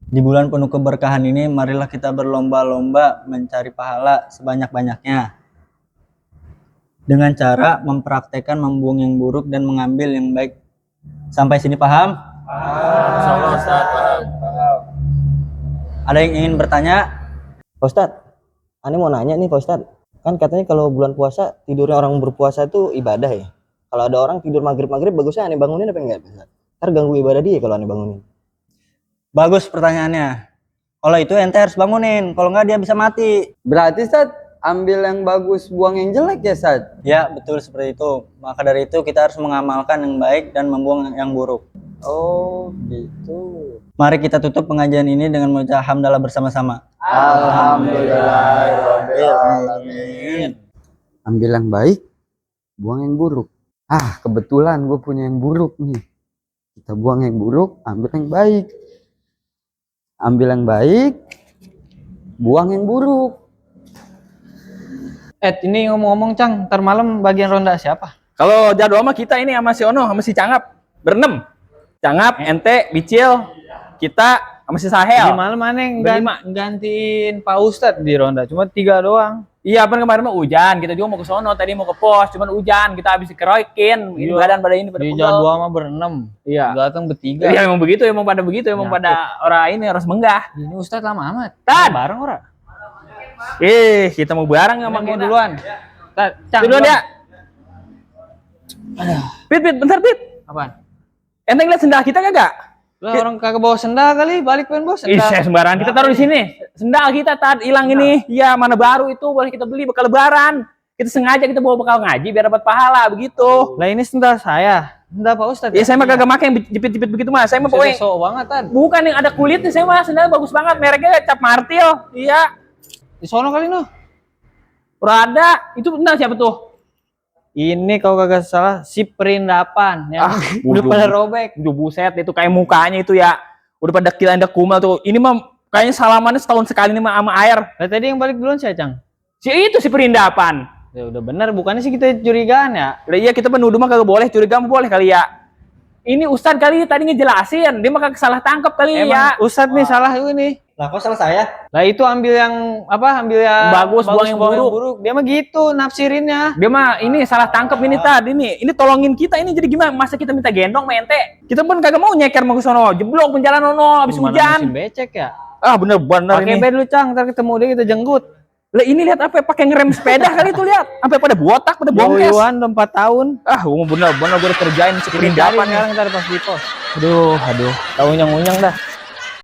Di bulan penuh keberkahan ini, marilah kita berlomba-lomba mencari pahala sebanyak-banyaknya dengan cara mempraktekkan membuang yang buruk dan mengambil yang baik. Sampai sini paham? Insyaallah Ustaz, paham. Ada yang ingin bertanya? Pak Ustadz, aneh mau nanya nih Pak Ustadz. Kan katanya kalau bulan puasa, tidurnya orang berpuasa itu ibadah ya. Kalau ada orang tidur maghrib-maghrib, bagusnya aneh bangunin apa enggak? Ntar ganggu ibadah dia kalau aneh bangunin. Bagus pertanyaannya. Kalau itu ente harus bangunin, kalau enggak dia bisa mati. Berarti Ustaz, ambil yang bagus, buang yang jelek ya Ustaz? Ya, betul seperti itu. Maka dari itu kita harus mengamalkan yang baik dan membuang yang buruk. Oh, gitu. Mari kita tutup pengajian ini dengan mengucap hamdalah bersama-sama. Alhamdulillahirrahmanirrahim. Ambil yang baik, buang yang buruk. Kebetulan gue punya yang buruk nih. Kita buang yang buruk, ambil yang baik. Ambil yang baik, buang yang buruk. Ini ngomong-ngomong Cang, ntar malam bagian ronda siapa? Kalau jadwal mah kita ini sama si Ono sama si Cangap berenam. Cangap, ente, Bicil, kita sama si Sahel. Di malam aneh gantiin Pak Ustadz di ronda, cuma 3 doang. Iya, apa kemarin mah hujan. Kita juga mau ke sono, tadi mau ke pos, cuman hujan. Kita habis dikerokin. Ini badan pada ini pada Di pegel. jadwal mah berenam. Iya. Datang bertiga. Iya, emang begitu, emang pada begitu, emang pada orang ini harus menggah. Ini Ustadz lama amat. Tad. Bareng ora? Kita mau bareng sama Mau kita. duluan. Cang, Duluan ya. Pit, bentar Pit. Apaan? Ente ngeliat sendal kita kagak? Lah orang kagak bawa sendal kali, balik pengen bawa Ih, sendal. saya sembarangan. Kita taruh di sini. Sendal kita tad hilang ini. Iya, mana baru itu boleh kita beli bekal lebaran. Kita sengaja kita bawa bekal ngaji biar dapat pahala begitu. Lah ini sendal saya. Sendal Pak Ustadz. Ya saya mah kagak make yang jepit-jepit begitu mah. Saya mah pokoknya sok banget Tad. bukan yang ada kulitnya. Saya mah sendal bagus banget. Mereknya Cap Martil. Iya. Di sono kali noh. Rada. Itu benar siapa tuh? Ini kalau kagak salah si perindapan yang udah bodoh. pada robek. Duh, buset itu kayak mukanya itu ya. Udah pada kilan kumal tuh. Ini mah kayaknya salamannya setahun sekali nih mah sama air. Lah tadi yang balik duluan saya Cang. Si itu si perindapan. Ya udah benar, bukannya sih kita curigaan ya. Udah iya kita menuduh mah kagak boleh, curiga mah boleh kali ya. Ini Ustadz kali tadi ngejelasin, dia mah kagak salah tangkap kali Emang ya. Ustadz nih salah ini. Lah kok salah saya? Lah itu ambil yang apa? Ambil yang Bagus, buang yang buruk. Dia mah gitu nafsirinnya. Dia mah ini salah tangkap ini tadi nih. Ini tolongin kita ini jadi gimana? Masa kita minta gendong mente? Kita pun kagak mau nyeker mau ke sono, jeblok penjalan ono habis Gimana hujan. mesin becek ya. Bener-bener Pakai ini. bed lu Cang, ntar ketemu dia kita jenggut. Lah ini lihat apa pakai ngerem sepeda kali itu lihat. Sampai pada botak, pada bongkes. Yoyoan udah 4 tahun. Bener-bener gue udah kerjain si Sekarang perindapan ntar pas di pos. Aduh. Tahu unyang-unyang dah.